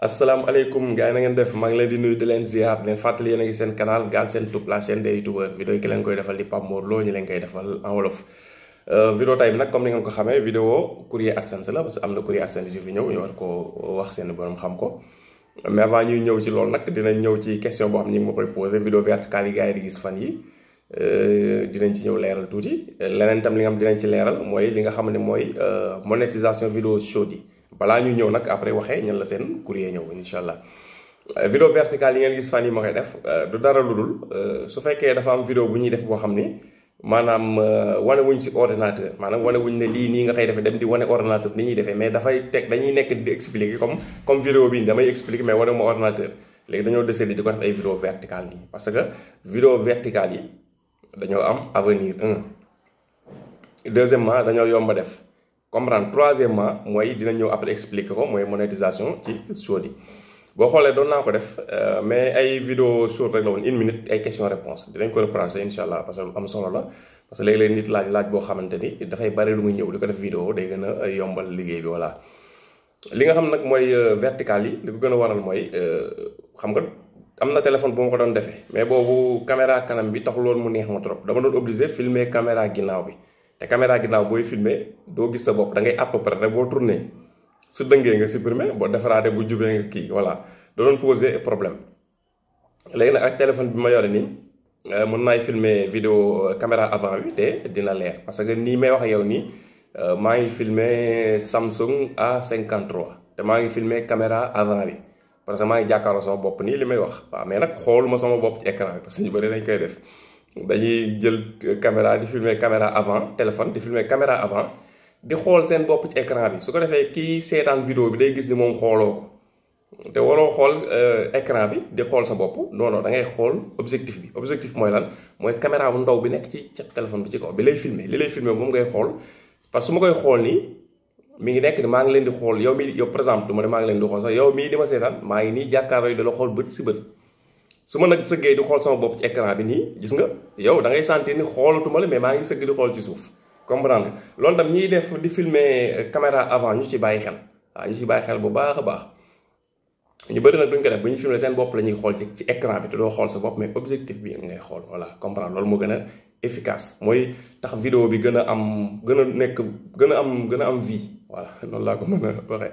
asalaamaaleykum gars yi na ngeen def maa ngi leen di nuyu di leen ziar di leen fàttali yéen a ngi seen canal Galsen Tube la chaîne des youtubeurs vidéo yi ki leen koy defal di Pape Mor Lo ñu leen koy defal en wolof. Vidéo tay bi nag comme ni ngeen ko xamee vidéo courrier AdSense la parce que am na courrier AdSense yu fi ñëw ñu war ko wax seen borom xam ko mais avant ñuy ñëw ci loolu nag dinañ ñëw ci question boo xam ni ma koy posé vidéo verticale yi gars yi di gis fan yi dinañ ci ñëw leeral tuuti leneen tam li nga xam dinañ ci leeral mooy li nga xam ne mooy monétisation vidéo short yi balaa ñuy ñëw nag après waxee ñan la seen courrier ñëw incha allah. Vidéo verticale yi ngeen gis fan yi ma koy def du dara lu dul su fekkee dafa am vidéo bu ñuy def boo xam ni maanaam wane wuñ si ordinateur maanaam wane wuñ ne lii nii nga koy defee dem di wane ordinateur ni ñuy defee mais dafay teg dañuy nekk di expliquer comme vidéo bi damay expliquer mais wane ma ordinateur léegi dañoo décider di ko def ay vidéo verticale nii parce que vidéo verticale yi dañoo am avenir deuxièmement dañoo yomb a def comprendre troisièmement mooy dina ñëw après expliquer ko mooy monétisation ci short yi boo xoolee doon naa ko def mais ay vidéo short rek la woon 1 minute ay question réponse dinañ ko reprendre incha allah parce que lu am solo la parce que léeg-léeg nit laaj boo xamante ni dafay bari lu muy ñëw di ko def vidéo day gën a yombal liggéey bi voilà. li nga xam nag mooy vertical yi li ko gën a waral mooy xam nga am na téléphone bu ma ko doon defee mais boobu caméra kanam bi taxuloon mu neex ma trop dama doon obligé filmer caméra ginnaaw bi te caméra ginnaaw booy filmer doo gis sa bopp da ngay à peu près rek boo tourné. su dëngee nga supprimer boo defaraate bu jubee nga kii voilà da doon poser problème léegi nag ak téléphone bi ma yore nii mën naay filmer vidéo caméra avant bi te dina leer parce que nii may wax ak yow nii maa ngi filmer Samsung A53 te maa ngi filmer caméra avant bi parce que maa ngi jàkkaarloo sama bopp nii li may wax waaw mais nag xooluma sama bopp ci écran bi parce que ñu bëri dañ koy def dañuy jël caméra di filmer caméra avant téléphone di filmer caméra avant di xool seen bopp ci écran bi su ko defee kii seetaan vidéo bi day gis ni moom xooloo ko te waroo xool écran bi di xool sa bopp non non da ngay xool objectif bi objectif mooy lan mooy caméra bu ndaw bi nekk ci téléphone bi ci kaw bi lay filmer li lay filmer moom ngay xool parce que su ma koy xool nii mi ngi nekk ni maa ngi leen di xool yow mi yow par exemple du ma ne maa ngi leen di xool sax yow mii di ma seetaan maa ngi nii jàkkaarloo yi da la xool bët si bët su ma nag sëggee di xool sama bopp ci écran bi nii gis nga yow da ngay sentir ni xoolatuma la mais maa ngi sëgg di xool ci suuf comprendre loolu tam ñiy def di filmer caméra avant ñu ci bàyyi xel waaw ñu ci bàyyi xel bu baax a baax ñu bëri nag duñ ko def bu ñu filmer seen bopp la ñuy xool ci écran bi te doo xool sa bopp mais objectif bi ngay xool voilà comprendre loolu moo gën a efficace mooy tax vidéo bi gën a am gën a nekk gën a am vie voilà noonu laa ko mën a waxee.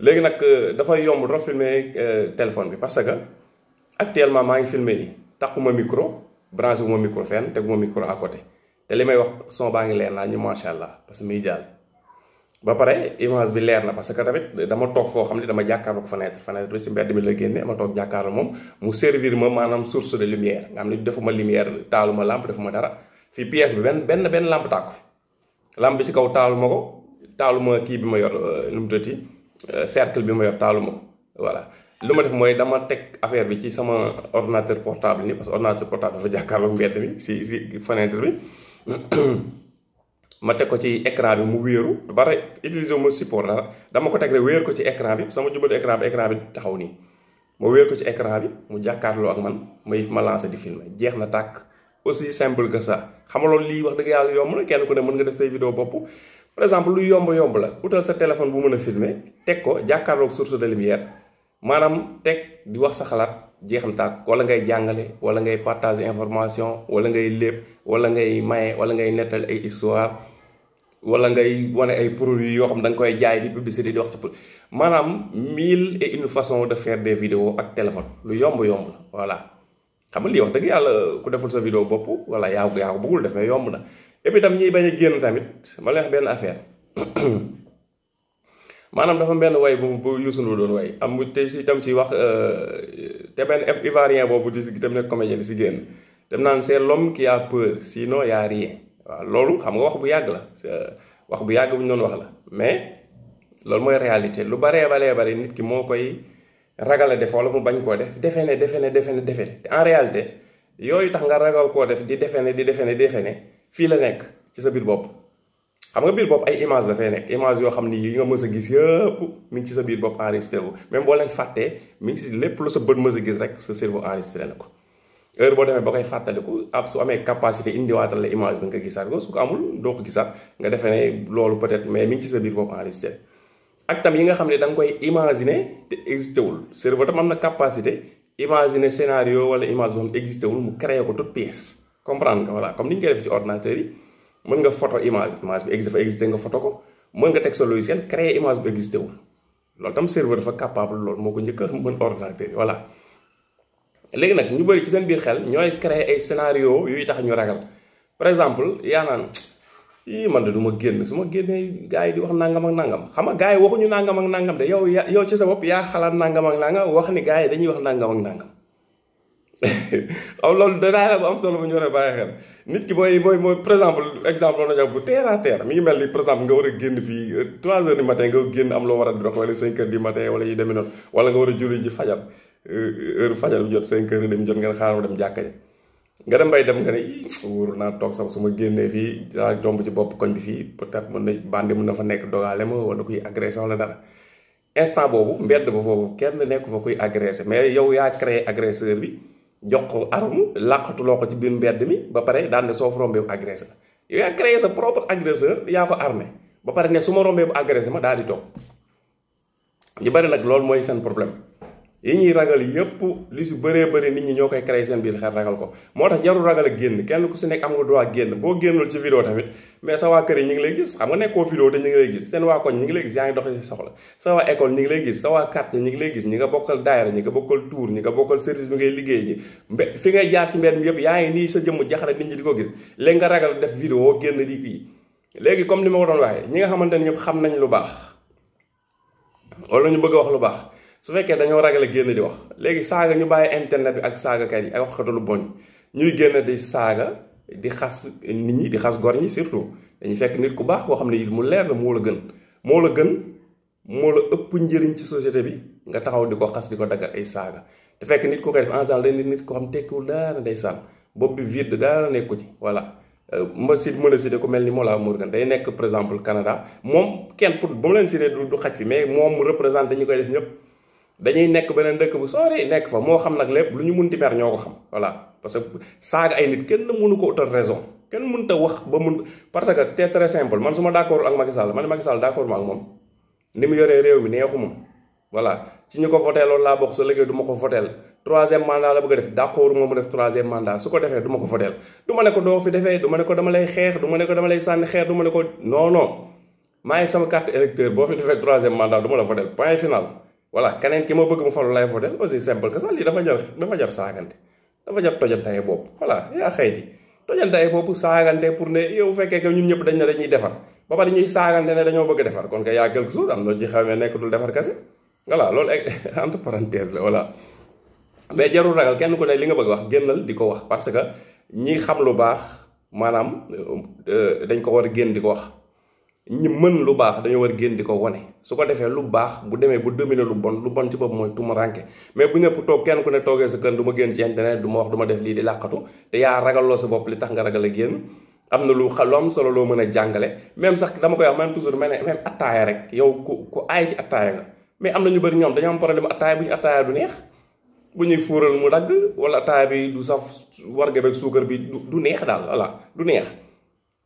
léegi nag dafay yomb trop filmer téléphone bi parce que actuellement maa ngi filmer nii taxuma micro branché wu ma micro fenn teguma micro à côté. te li may wax son baa ngi leer naa ñu macha allah parce que muy jàll ba pare image bi leer na parce que tamit dama toog foo xam ne dama jàkkaarloog fenêtre bi si mbedd mi la génne ma toog jàkkaarloo moom mu servir ma maanaam source de lumière nga xam ne defuma lumière taaluma lampe defuma dara fii pièce bi benn lampe tàkku fi lampe bi si kaw taaluma ko taaluma kii bi ma yor nu mu tëddee cercle bi ma yor taaluma ko voilà. lu ma def mooy dama teg affaire bi ci sama ordinateur portable ni parce que ordinateur portable dafa jàkkaarloog mbedd mi si fenêtre bi ma teg ko ci écran bi mu wéeru ba pare utiliser ma support dara dama ko teg rek wéer ko ci écran bi sama jublu écran bi taxaw nii ma wéer ko ci écran bi mu jàkkaarloo ak man ma lancé di filmer jeex na tàkk aussi simple que ça xam nga loolu lii wax dëgg yàlla yomb na kenn ku ne mën nga def say vidéo bopp par exemple luy yomb la utal sa téléphone bu mën a filmer teg ko jàkkaarloog source de lumière maanaam teg di wax sa xalaat jeexam tàkk wala ngay jàngale wala ngay partager information wala ngay lépp wala ngay maye wala ngay nettal ay histoire wala ngay wane ay produits yoo xam da nga koy jaay di publicité di wax ci maanaam 1001 façons de faire des vidéos ak téléphone lu yomb la voilà. xam nga lii wax dëgg yàlla ku deful sa vidéo bopp wala yaa ko bëggul def mais yomb na et puis tam ñiy bañ a génn tamit ma lay wax benn affaire. maanaam dafa benn way bu Youssou Ndour doon way am te si tam ci wax te benn ivoirien boobu di si tam nekk comédien di si génn dem naan c'est l'homme qui a peur sinon y a rien waaw loolu xam nga wax bu yàgg la wax bu yàgg bu ñu doon wax la mais loolu mooy réalité lu baree nit ki moo koy ragale def wala mu bañ koo def defe ne te en réalité yooyu tax nga ragal koo def di defe ne fii la nekk ci sa biir bopp. xam nga biir bopp ay image dafay nekk image yoo xam ni yi nga mës a gis yëpp mi ngi ci sa biir bopp enregistré wu même boo leen fàttee mi ngi si lépp lu sa bët mës a gis rek sa cerveau enregistré na ko heure boo demee ba koy fàttaliku ab su amee capacité indiwaatal la image bi nga gisaat ko su ko amul doo ko gisaat nga defee ne loolu peut-être mais mi ngi ci sa biir bopp enregistré ak tam yi nga xam ne da nga koy imaginer te existé wul. cerveau tam am na capacité imaginer scénario wala image boo xam ne existé wul mu créer ko toute pièce comprendre nga voilà comme ni ñu koy def ci ordinateur yi mën nga photo image bi dafa existé nga photo ko mën nga teg sa logiciel créer image bu existé wul loolu tam cerveau dafa capable loolu moo ko njëkk a mën ordinateur yi voilà. léegi nag ñu bëri ci seen biir xel ñooy créer ay scénario yuy tax ñu ragal par exemple yaa naan man de du ma génn su ma génnee gars yi di wax nangam ak nangam xam nga gars yi waxuñu nangam ak nangam de yow ci sa bopp yaa xalaat nangam ak nangam wax ni gars yi dañuy wax nangam ak nangam loolu danaa la bu am solo bu ñu war a bàyyi xel nit ki mooy par exemple na jox bu terre à terre mi ngi mel ni par exemple nga war a génn fii 3 heures du matin nga génn am loo war a dox wala 5 heures du matin wala yu demee noonu wala nga war a julli ji fajar heure fajar bi jot 5 heures dem jot ngeen xaaral dem jàkka ja nga dem bay dem nga ne wóor naa toog sax su ma génnee fii daa tomb ci bopp koñ bi fii peut-être mën na bandi mën na fa nekk dogaale ma wala kuy agressé wala dara instant boobu mbedd ba foofu kenn nekk fa kuy agressé mais yow yaa créé agresseur bi jox ko arme làqatuloo ko ci biir mbedd mi ba pare daan ne soo fa rombee bu agressé la yow yaa créé sa propre agresseur yaa ko armé ba pare ne su ma rombee bu agressé ma daal di toog ñu bari nag loolu mooy seen problème yi ñuy ragal yépp li su bëree bëri nit ñi ñoo koy créé seen biir xel ragal ko moo tax jarul ragal a génn kenn ku si nekk am nga droit génn boo génnul ci vidéo tamit mais sa waa kër yi ñu ngi lay gis xam nga nekkoo vidéo te ñu ngi lay gis seen waa koñ ñu ngi lay gis yaa ngi doxee si soxla sa waa école ñu ngi lay gis sa waa quartier ñu ngi lay gis ñi nga bokkal daayira ñi nga bokkal tour ñi nga bokkal service bi ngay liggéey ñi fi ngay jaar ci mbedd mi yëpp yaa ngi nii sa jëmm jaxare nit ñi di ko gis léegi nga ragal def vidéo génn di kii léegi comme li ma ko doon waxee ñi nga xamante ne ñëpp xam nañ lu baax wala ñu bëgg a wax lu baax su fekkee dañoo ragale génn di wax léegi saaga ñu bàyyi internet bi ak saagakat yi ak waxkatu lu bon ñuy génn di saaga di xas nit ñi di xas gor ñi surtout dañuy fekk nit ku baax koo xam ne mu leer la moo la gën moo la ëpp njëriñ ci société bi nga taxaw di ko xas di ko daggal ay saaga te fekk nit ku koy def en général dañ nit ko xam tekkiwul daara day sànn bopp bi vide daara nekku ci voilà ma mën a cité ku mel ni Mollah Morgun day nekk par exemple Canada moom kenn pour ba mu leen cité du xaj fi mais moom mu représenté ñi koy def ñëpp dañuy nekk beneen dëkk bu sori nekk fa moo xam nag lépp lu ñu munti mer ñoo ko xam voilà parce que saaga ay nit kenn mënu ko utal raison kenn mënut a wax ba mun parce que c'est très simple man su ma d'accord ak Macky Sall man Macky Sall d'accord ma ak moom ni mu yoree réew mi neexu moom voilà ci ñu ko voteeloon laa bokk sa liggéey du ma ko voteel 3e mandat la bëgg a def d'accord moom mu def 3e mandat su ko defee du ma ko voteel du ma ne ko doo fi defee du ma ne ko dama lay xeex du ma ne ko dama lay sànni xeer du ma ne ko non maa ngi sama carte électeur boo fi defee 3e mandat du ma la voteel point final voilà keneen ki ma bëgg mu falu lay voteel aussi simple que ça lii dafa jar saagante dafa jar tojante ay bopp voilà yaa xëyti tojante ay bopp saagante pour ne yow fekkee que ñun ñëpp dañ ne dañuy defar ba pare ñuy saagante ne dañoo bëgg a defar kon kay yaa quelque chose am na ci xamee nekk dul defar kese voilà loolu entre parenthèse la voilà mais jarul ragal kenn ku ne li nga bëgg wax génnal di ko wax parce que ñi xam lu baax maanaam dañ ko war a génn di ko wax ñi mën lu baax dañoo war a génn di ko wane su ko defee lu baax bu demee bu dominer lu bon ci bopp mooy tumaranke mais bu ñëpp toog kenn ku ne toogee sa kër du ma génn ci internet du ma wax du ma def lii di làqatu te yaa ragaloo sa bopp li tax nga ragal a génn am na lu am solo loo mën a jàngale même sax dama koy wax même toujours même attaaya rek yow ku aay ci attaaya nga mais am na ñu bëri ñoom dañoo am problème attaaya bu ñu attaaya du neex bu ñuy fuural mu dagg wala attaaya bi du saf warga beeg suukar bi du neex daal voilà du neex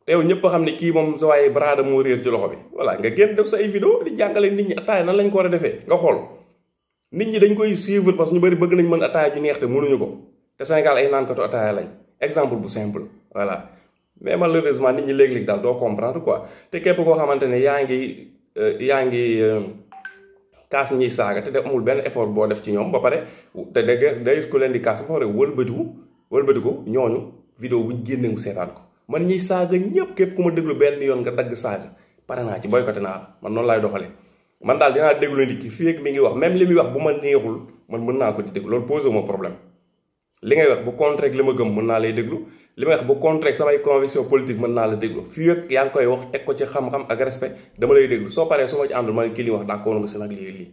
te yow ñëpp xam ne kii moom sa waaye baraada moo réer ci loxo bi voilà nga génn def sa ay vidéo di jàngale nit ñi attaaya nan lañ ko war a defee nga xool nit ñi dañ koy suivre parce que ñu bëri bëgg nañ mën attaaya ju neex te mënuñu ko te Sénégal ay naankatu attaaya lañ exemple bu simple voilà mais malheureusement nit ñi léeg-léeg daal doo comprendre quoi te képp koo xamante ne yaa ngi kaas ñiy saaga te def amul benn effort boo def ci ñoom ba pare te day gis ku leen di kaas ba pare wëlbatiku ñooñu vidéo bu ñu génnee mu seetaan ko man ñiy saaga ñëpp képp ku ma déglu benn yoon nga dagg saaga pare naa ci boycotté naa la man noonu laay doxalee man daal dinaa déglu nit ki fii ak mi ngi wax même li muy wax bu ma neexul man mën naa ko di déglu loolu posé ma problème li ngay wax bu contre ak li ma gëm mën naa lay déglu li may wax bu contre ak samay conviction politique mën naa la déglu fii ak yaa ngi koy wax teg ko ci xam-xam ak respect dama lay déglu soo paree su ma ci àndul ma ne kii li wax d'accord ma si nag lii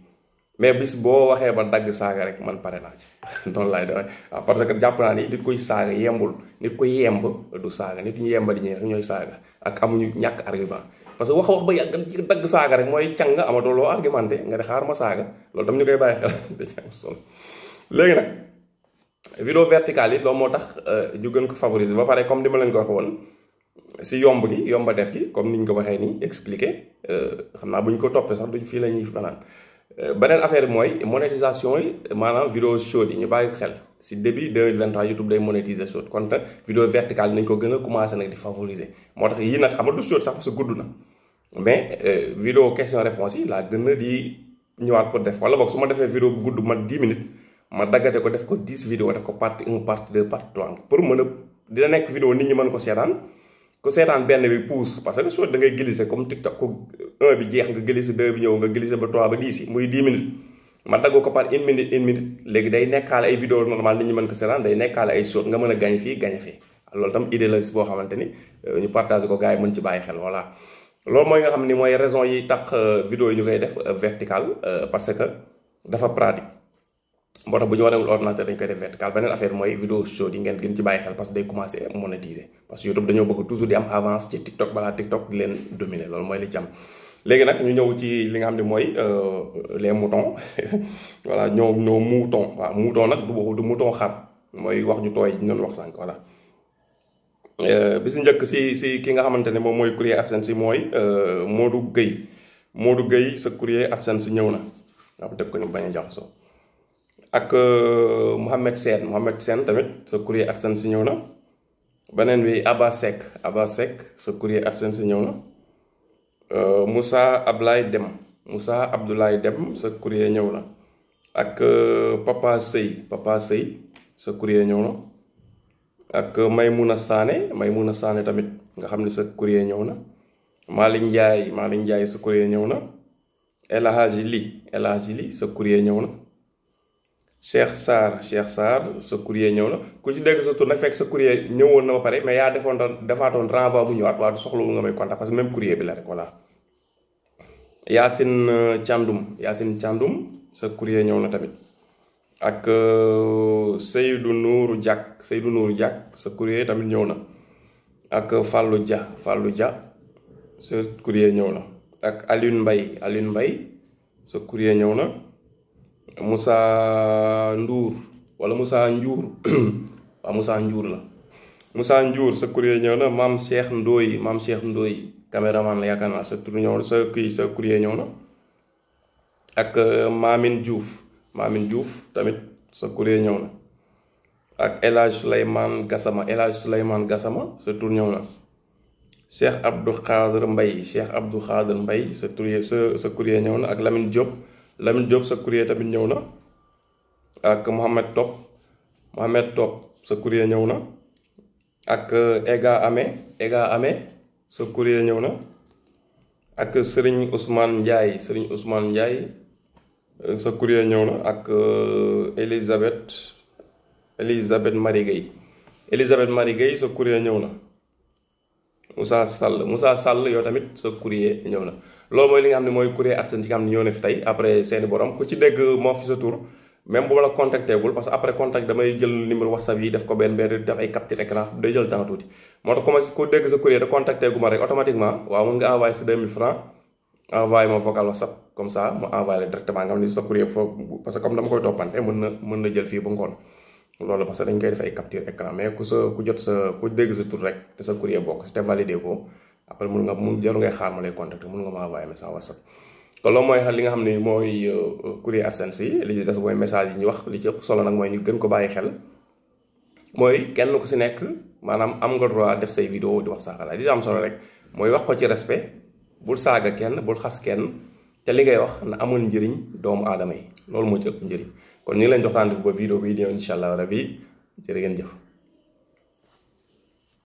mais bis boo waxee ba dagg saaga rek man pare naa ci noonu laay doxee waaw parce que jàpp naa ni nit koy saaga yembul nit koy yemb du saaga nit ñu yemba di ñooy saaga ak amuñu ñàkk argument parce que wax ba yàgg dagg saaga rek mooy càng amatoo loo argumenté nga di xaar ma saaga loolu dam ñu koy bàyyi xel da ci am solo léegi nag vidéo verticale yi loolu moo tax ñu gën ko favoriser ba pare comme ni ma leen ko waxee woon si yomba def gi comme niñ ko waxee nii expliqué xam naa bu ñu ko toppee sax duñ fii la ñuy fanaan beneen affaire bi mooy monétisation yi maanaam vidéo short yi ñu bàyyi ko xel si début 2023 YouTube day monétiser short kon te vidéo verticale nañ ko gën a commencé nag di favoriser moo tax yii nag xam nga du short sax parce que gudd na mais vidéo question réponse yi laa gën a di ñëwaat ko def wala boog su ma defee vidéo bu gudd mat 10 minutes ma daggate ko def ko 10 vidéo def ko partie 1 partie 2 partie 3 pour mën a dina nekk vidéo nit ñi mën ko seetaan ku seetaan benn bi pousse parce que short da ngay glisser comme TikTok ku 1 bi jeex nga glisser 2 bi ñëw nga glisser ba 3 ba 10 yi muy 10 minutes ma daggoo ko par 1 minute léegi day nekkaale ay vidéo normal nit ñi mën ko seetaan day nekkaale ay short nga mën a gañe fii gañe fii loolu tam idée la boo xamante ni ñu partage ko gars yi mën ci bàyyi xel voilà loolu mooy nga xam ni mooy raison yi tax vidéo yi ñu koy def vertical parce que dafa pratique moo tax bu ñu wanewul ordinateur dañ koy def vertical beneen affaire mooy vidéo short yi ngeen gën ci bàyyi xel parce que day commencé monétiser parce que YouTube dañoo bëgg toujours di am avance ci TikTok balaa TikTok di leen dominer loolu mooy li ci am léegi nag ñu ñëw ci li nga xam ne mooy les moutons voilà ñoo mouton waaw mouton nag du mouton xar mooy wax ju tooy ñu doon wax sànq voilà bi si njëkk si ki nga xamante ne moom mooy courrier AdSense si mooy Modou Gueye sa courrier AdSense ñëw na waaw def ko ni bañ a jaxasoo ak Mohamed Sène tamit sa courrier AdSense ñëw na beneen bi Abba Seck sa courrier AdSense ñëw na Moussa Abdoulaye Dem sa courrier ñëw na ak Papa Sey sa courrier ñëw na ak Maymouna Sané tamit nga xam ne sa courrier ñëw na Malick Ndiaye sa courrier ñëw na El Hadji Li sa courrier ñëw na Cheikh Sarr sa courrier ñëw na ku ci dégg sa tur nag fekk sa courrier ñëwoon na ba pare mais yaa defaatoon renvoi bu ñëwaat waaw du soxlawul nga may contact parce que même courrier bi la rek voilà Yacine Thiandoum sa courrier ñëw na tamit ak Seydou Nourou Diak sa courrier tamit ñëw na ak Fallou Dia sa courrier ñëw na ak Alioune Mbaye sa courrier ñëw na Moussa Ndour wala Moussa Ndiour waaw Moussa Ndiour la Moussa Ndiour sa courrier ñëw na Mame Cheikh Ndoye caméraman la yaakaar naa sa tur ñëw na sa courrier ñëw na ak Mamine Diouf tamit sa courrier ñëw na ak El Hadj Souleymane Gassama sa tur ñëw na Cheikh Abdou Khader Mbaye sa courrier ñëw na ak Lamine Diop sa courrier tamit ñëw na ak Mohamed Top sa courrier ñëw na ak Ega Ame sa courrier ñëw na ak Serigne Ousmane Ndiaye sa courrier ñëw na ak Elisabeth Marie Gueye sa courrier ñëw na Moussa Sall yow tamit sa courrier ñëw na loolu mooy li nga xam ne mooy courrier AdSense ci nga xam ne ñëw na fi tey après seeni borom ku ci dégg moo fi sa tur même bu ma la contacté gul parce que après contact damay jël numéro WhatsApp yi def ko benn def ay capture écran day jël temps tuuti moo tax commencé ku dégg sa courrier te contacté gu ma rek automatiquement waaw mën nga envoyé sa 2000 francs envoyé ma vocal WhatsApp comme ça mu envoyé la directement nga xam ne sa courrier foofu parce que comme dama koy toppante mën na jël fii ba ngoon loolu parce que dañ koy def ay capture écran mais ku dégg sa tur rek te sa courrier bokk si te validé ko après jarul ngay xaar ma lay contacter mën nga ma envoyé message WhatsApp kon loolu mooy li nga xam ne mooy courrier AdSense yi li ci des mooy message yi ñu wax li ci ëpp solo nag mooy ñu gën ko bàyyi xel mooy kenn ku si nekk maanaam am nga droit def say vidéo di wax sa xalaat li ci am solo rek mooy wax ko ci respect bul saaga kenn bul xas kenn te li ngay wax na amul njëriñ doomu aadama yi loolu moo ci ëpp njëriñ kon ñu ngi leen jox rendez-vous ba vidéo bi di ñëw incha allah rabi jërë ngeen jëf